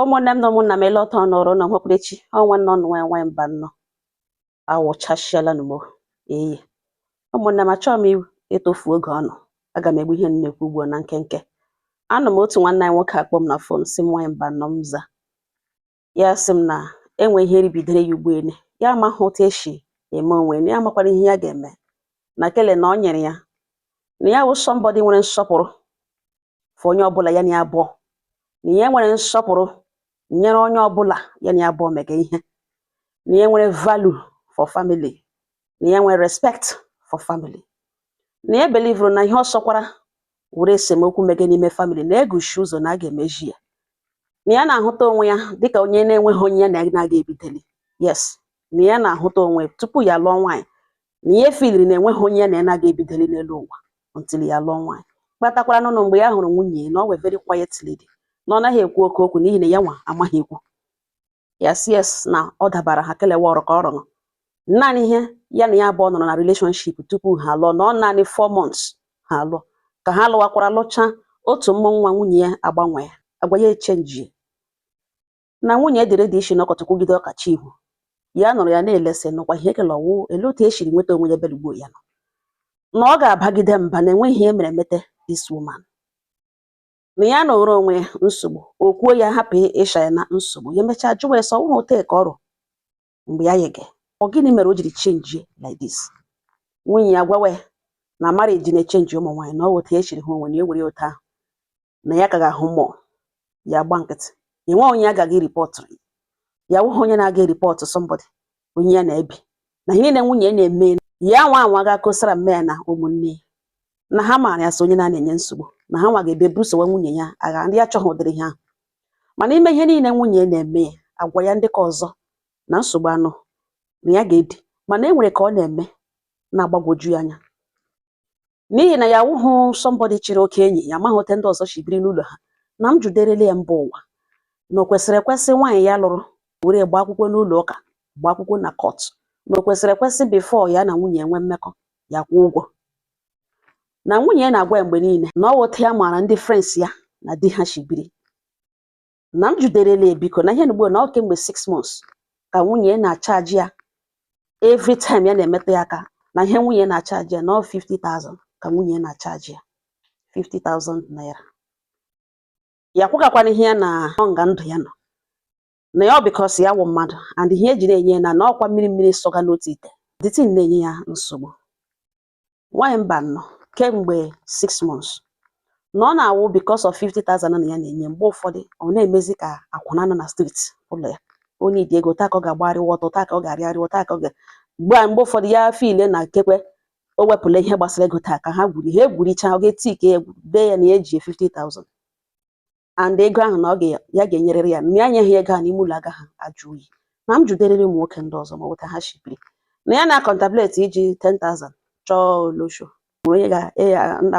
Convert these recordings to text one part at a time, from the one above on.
Ụmụnne m na ụmụnna m, ele ọtọ nọrọ na nwekwurechi ọnwa nnọ nwa nwa mba nnọ awụchasịala m. Eyi, ụmụnne m, achọghị m ịtụfu oge ọnụ. Aga m egbu ihe m na-ekwu ugbu a na nkenke. Anụ m otu nwanne anyị nwoke akpọ m na phone, si m, "Nwaanyị mba nnọ." M za ya, sị m na enwe ihe ribidere ya ugboelu, ya amaghị otu esi eme onwe ya, amakwara ihe ya ga-eme na kele na ọ nyere ya na ya wụ somebody nwere nsọpụrụ for onye ọbụla ya na ya abụọ, na ya nwere nsọpụrụ nyere onye ọbụla ya na ya abụọ mega ihe, na ya nwere value for family, na ya nwere respect for family, na ya believeru na ihe ọ sọkwara were esemokwu mege n'ime family na egushi ụzọ na a ga-emeji ya, na ya na-ahụta onwe ya dịka onye na-enweghị onye ya na na-aga ebideli. Yes, na ya na-ahụta onwe tupu ya lụọ nwaanyị na ya efiliri na enweghị onye ya na ya na-aga ebideli n'elu ụwa until ya lụọ nwaanyị. Kpatakwara nụnụ mgbe ya hụrụ nwunye ya na ọ wee very quiet lady, na ọ naghị ekwu oke okwu n'ihi na ya nwa amaghị ekwu. Ya si yes, na ọ dabara ha kelewa ọrụ ka ọ rụrụ. Naanị ihe ya na ya abụọ nọrọ na relationship tupu ha alụọ na ọ naanị 4 months ha alụọ. Ka ha lụwakwara lụcha, otu mmụ nwa nwunye ya agbanwe agwa ya, echange na nwunye dịrị dị iche nọkọta kwugide ọkacha ihu ya nọrọ ya na-elesi nụkwa ihe ekele ọwụ ele otu esiri nweta onwe ya belugbo ya nọ na ọ ga-abagide mba na enweghị ihe mere mete this woman, na ya nọrọ onwe ya nsogbu. O kwuo ya hapụ ịsha ya na nsogbu. Ya mechaa jụwa ya sọ ọwụghị otu ka ọrụ mgbe ya yege, ọ gịnị mere o jiri change like this? Nwunye ya gwawa ya na marriage na-echange ụmụ nwaanyị, na ọ wụ otu esiri hụ onwe na ya were otu ahụ na ya ka ga-ahụ mmụọ ya gba nkịtị. Enwe onye ya gaghị report, ya wụghị onye na-aga report somebody onye ya na-ebi na ihe niile nwunye ya na-eme. Ya nwa anwa ga-akosara mme ya na ụmụnne ya na ha maara ya so onye na-enye nsogbu, na ha nwa ga-ebe busowe nwunye ya agha. Ndị achọghị ụdịrị ihe ahụ, mana ime ihe niile nwunye ya na-eme ya, agwa ya ndị ka ọzọ na nsogbu anụ na ya ga-edi. Mana e nwere ka ọ na-eme na-agbagwoju ya anya, n'ihi na ya awụghụ somebody chịrị oke enyi ya, amaghị ote ndị ọzọ si biri n'ụlọ ha. Na m juderele ya mba ụwa na o kwesịrị ekwesị nwaanyị ya lụrụ were gbaa akwụkwọ n'ụlọ ụka, gbaa akwụkwọ na court, na o kwesịrị ekwesị before ya na nwunye enwe mmekọ ya kwụọ ụgwọ. Na nwunye ya na-agwa ya mgbe niile na ọ wụ otu ya maara ndị friends ya na di ha si biri. Na m juderele ya biko na ihe na ugbu a na ọ kemgbe 6 months ka nwunye ya na-acharge ya every time ya na-emetụ ya aka, na ihe nwunye ya na-acharge ya na ọ 50,000 ka nwunye ya na-acharge ya, 50,000 naira. Ya kwụgakwana ihe ya na ọ nga ndụ ya nọ na ya ọ because ya wụ mmadụ and ihe eji na-enye ya na ọkwa mmiri mmiri sọga n'otu ite. The thing na-enye ya nsogbu. Nwaanyị mba nọ kemgbe 6 months na ọ na-awụ because of 50,000 na ya na-enye. Mgbe ụfọdụ ọ na-emezi ka akwụna nọ na street ụlọ ya, onye idi ego taa ka ọ ga-agbagharịwa ọtọ, taa ka ọ ga-arịgharịwa, taa ka ọ ga mgbe a. Mgbe ụfọdụ ya feel na kekwe o wepụla ihe gbasara ego taa ka ha gwuri ha egwuricha, ọ ga-eti ike ya dee ya na ya eji 50,000 and ego ahụ na ọ ga ya ga-enyerịrị ya ma ya nyeghị ego a n'ime ụlọ agaghị ajụ oyi. Na m juderịrị ụmụ nwoke ndị ọzọ ma ọ bụ ka ha shipiri na ya na-contemplate iji 10,000 chọọ olosho nwere onye ga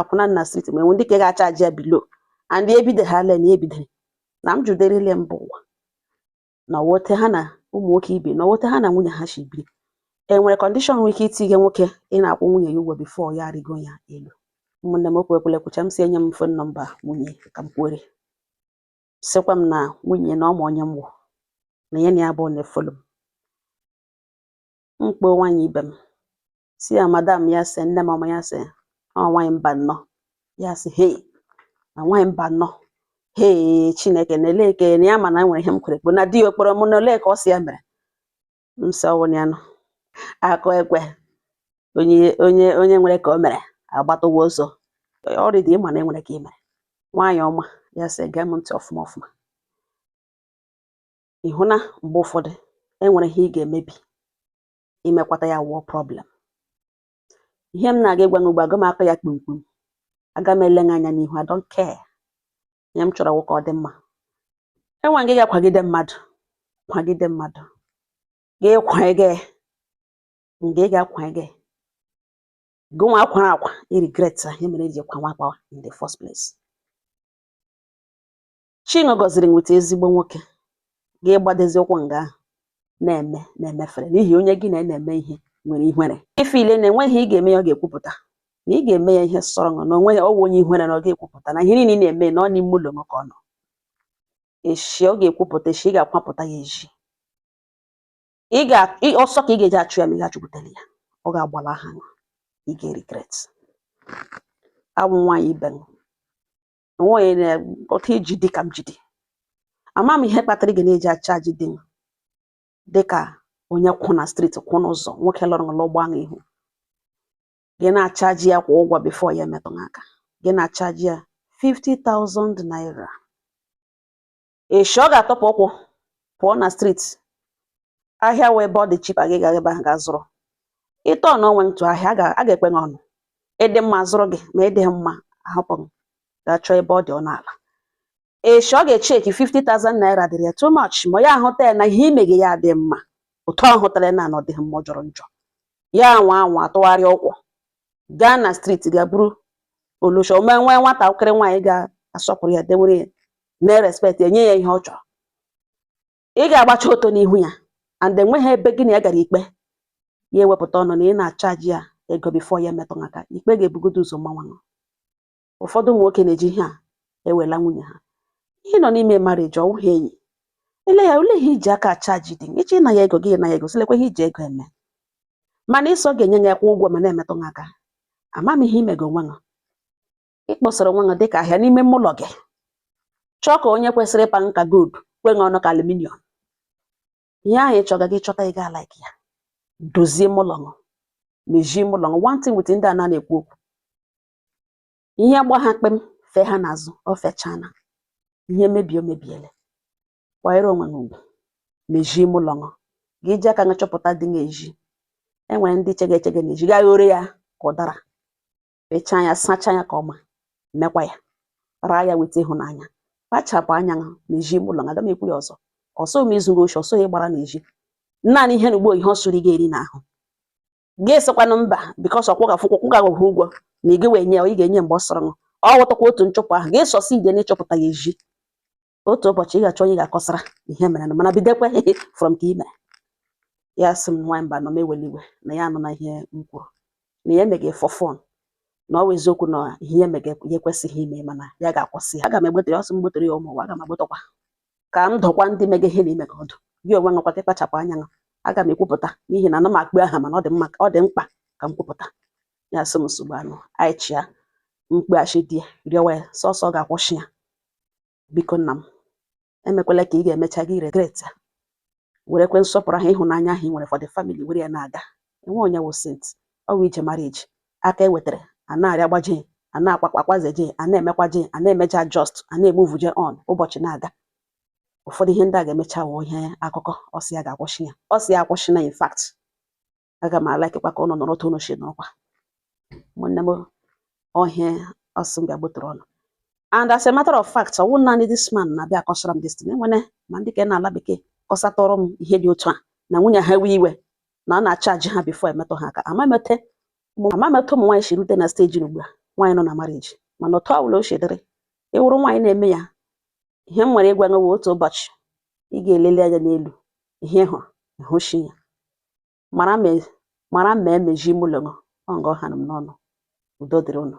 akwụna na street ma enwe ndị ka ga-acharge ya below and ebido ha le na ebidoro. Na m juderịrị mba ụwa na wote ha na ụmụ nwoke ibe na wote ha na nwunye ha si biri, e nwere condition nwere ike itinye nwoke ị na-akwụ nwunye ya ụgwọ before ya arịgo ya elu. Ụmụnne m, okwu ekwela ekwucha. M si enye m phone number nwunye ka m kwuere, sịkwa m na nwunye na ọma onye m wụ na ya na ya abụọ na-efollow m. Mkpo nwaanyị ibe m si ya, "Madam," ya sị, "Nne m ọma." Ya sị, "Ọ nwaanyị mba nnọọ." Ya sị, "Hey, na nwaanyị mba nnọọ, hee, Chineke na ele eke na ya ma na nwere ihe m kwere bụ na di ya okporo mụ na ole ka ọ si ya mere." M sị ọwụ ya nọ akụ ekwe onye onye onye nwere ka o mere agbatụwa ọsọ ọrịdị ịma na enwere ka ị mere. Nwaanyị ọma, ya sị, "Gee m ntị ọfụma ọfụma. Ị hụ na mgbe ụfọdụ enwere ihe ị ga-emebi imekwata ya wụọ problem. Ihe m na-aga ịgwa gị ugbu a, aga m akọ ya kpumkpum, aga m ele gị anya n'ihu. I don't care. Ihe m chọrọ wụ ka ọ dị mma. Enwe gị ga-akwagide mmadụ, kwagide mmadụ, gị kwanye nga ị ga-akwanye gị gị nwa akwara akwa i regret ihe mere eji kwa akwa in the first place. Chinwe gọziri nweta ezigbo nwoke gị gbadezi ụkwụ nga ahụ na-eme na-emefere n'ihi onye gị na ya na-eme ihe nwere ihere ifile na enweghị ihe ị ga-eme ya ọ ga-ekwupụta na ị ga-eme ya ihe sọrọ ṅụ na onwe ya. Ọ wụ onye ihere na ọ ga-ekwupụta na ihe niile ị na-eme na ọ n'ime ụlọ ka ọ nọ. Eshi ọ ga-ekwupụta, eshi ị ga-akwapụta ya eji, ị ga ọsọ ka ị ga-eji achụ ya, ma ị ga-achụpụtara ya, ọ ga-agbala ha, ị ga-regret. Awụ nwaanyị ibe m, onwe onye otu iji dị ka m jide. Ama m ihe kpatara ị ga na-eji a-charge di m dịka onye kwụ na street, kwụ n'ụzọ, nwoke lụrụ lụ ụgbọ ahụ ihu gị, na-a-charge ya kwa ụgwọ before ya emetụ aka gị, na-a-charge ya 50,000 naira. Eshi ọ ga-atọpụ ụkwụ pụọ na street ahịa wee ebe ọ dị cheaper, gị ga ebe ahụ ga zụrụ ịtọ na onwe ntụ ahịa a ga-ekwe gị ọnụ. Ịdị mma zụrụ gị, ma ịdịghị mma ahapụ gị gaa chọọ ebe ọ dị ọnụ ala. Eshi ọ ga-echeki 50,000 naira dịrị ya too much, ma ya ahụta ya na ihe imege ya dị mma, otu ọ hụtara ya na ọ dịghị mma, ọ jọrọ njọ, ya anwa anwa atụgharịa ụkwụ gaa na street ga buru olusha ome nwee nwatakịrị nwaanyị ga-asọpụrụ ya, dewere ya na respect, enye ya ihe ọ chọrọ. Ị ga-agbacha oto n'ihu ya and enweghị ebe gị na ya gara ikpe ya ewepụta ọnụ na ị na-a-charge ya ego before ya emetụ aka. Ikpe ga-ebugodo ụzọ mmanwụ. Ụfọdụ ụmụ nwoke na-eji ihe a ewela nwunye ha. Ihe nọ n'ime marriage ọwụghị enyi ele ya ole ihe iji aka a-charge dị ịchọ ịna ya ego gị, na ya ego silekwa ihe iji ego eme, mana ịsọ ga-enye ya kwa ụgwọ ma na-emetụ ha aka. Ama m ihe imego onwe gị. Ị kpọsara onwe gị dịka ahịa n'ime ụlọ gị, chọọ ka onye kwesịrị ịpa nka gold kwe gị ọnụ ka aluminium. Ihe ahụ ị chọga gị chọta, ị ga like ya, dozie ime ụlọ gị, mejie ime ụlọ gị. One thing with ndị a na-ekwu okwu, ihe gba ha kpem fee ha n'azụ, o fechana ihe mebie, o mebiele. Kwanyere onwe gị ugwu, mejie ime ụlọ gị, gị ji aka gị chọpụta dị na-eji. Enwere ndị chege echege na-eji gaa ghere ya ka ụdara, fechaa ya, sachaa ya ka ọma, mekwa ya, raa ya, weta ịhụnanya. Kpachapụ anya gị, mejie ime ụlọ gị. Aga m ekwu ya ọzọ ọsọ m, izu gị oshi ọsọ ya gbara n'ezi naanị ihe na ugbo ihe ọ sụrụ ị ga-eri n'ahụ gị, sịkwanụ mba, because ọkwụga fụkwọ kwụga ụgwọ ụgwọ na ị gị wee nye ya, ị ga-enye mgbe ọ sọrọ ṅụ. Ọ wụtakwa otu nchụpụ ahụ gị sọsọ ide n'ịchọpụta ya eji. Otu ụbọchị ị ga-achọ onye ga-akọsara ihe mere na, mana bidokwe from ka ị mere ya. Sị m nwaanyị mba nọ m, ewela iwe na ya anụ na ihe m kwuru na ya emeghị for fun, na ọ bụ eziokwu na ihe ya emege ya ekwesịghị ime, mana ya ga-akwụsị ya. Aga m egbotere ya ọsọ, m gbotere ya ụmụ ụwa, aga m agbotakwa ka m dọkwa ndị mege ihe na ime ka ọdụ gị onwe nwekwa ka ịkpachapụ anya ṅụ. Aga m ekwupụta n'ihi na ana m akpụ aha, mana ọ dị mma, ọ dị mkpa ka m kwupụta ya. Sị m nsogbu anụ anyị chịa mkpeghachi di ya, rịọwa ya sọsọ ọ ga-akwụsị ya. Biko nna m, emekwala ka ị ga-emecha gị regret ya. Werekwe nsọpụrụ ahụ, ịhụnanya ahụ ị nwere for the family, were ya na-aga. Enwe onye wụ saint. Ọ wụ ije marriage aka ewetara a na-arịa gbaje, a na-akwakwa akwazeje, a na-emekwaje, a na-emeja adjust, a na-emuvuje on ụbọchị na-aga. Ụfọdụ ihe ndị a ga-emecha wụ ihe akụkọ. Ọsị ya ga-akwụsị ya, ọ sị ya akwụsị na. In fact, aga m a-like-kwa ka ụnụ nọrọ otu ụnụ si nọrọkwa. Ụmụnne m, ọhịa ọsị m bịa gbutere ọnụ. And as a matter of fact, ọwụ naanị this man na-abịa akọsara m this thing. Enwene ma ndị ka na-ala bekee kọsatọrọ m ihe dị otu a na nwunye ha ewe iwe na a na-a-charge ha before emetụ ha aka. Amamete ụmụ nwaanyị si rute na stage ugbu a, nwaanyị nọ na marriage, mana otu ọbụla o si dịrị, ịwụrụ nwaanyị na-eme ya, ihe m nwere ịgwa gị wụ, otu ụbọchị ị ga-eleli anya n'elu ihe ị hụrụ ịhụchi ya, mara ma mara ma emeji ime ụlọ gị. Ọ nga ọ hara m n'ọnụ. Udo dịrị unu.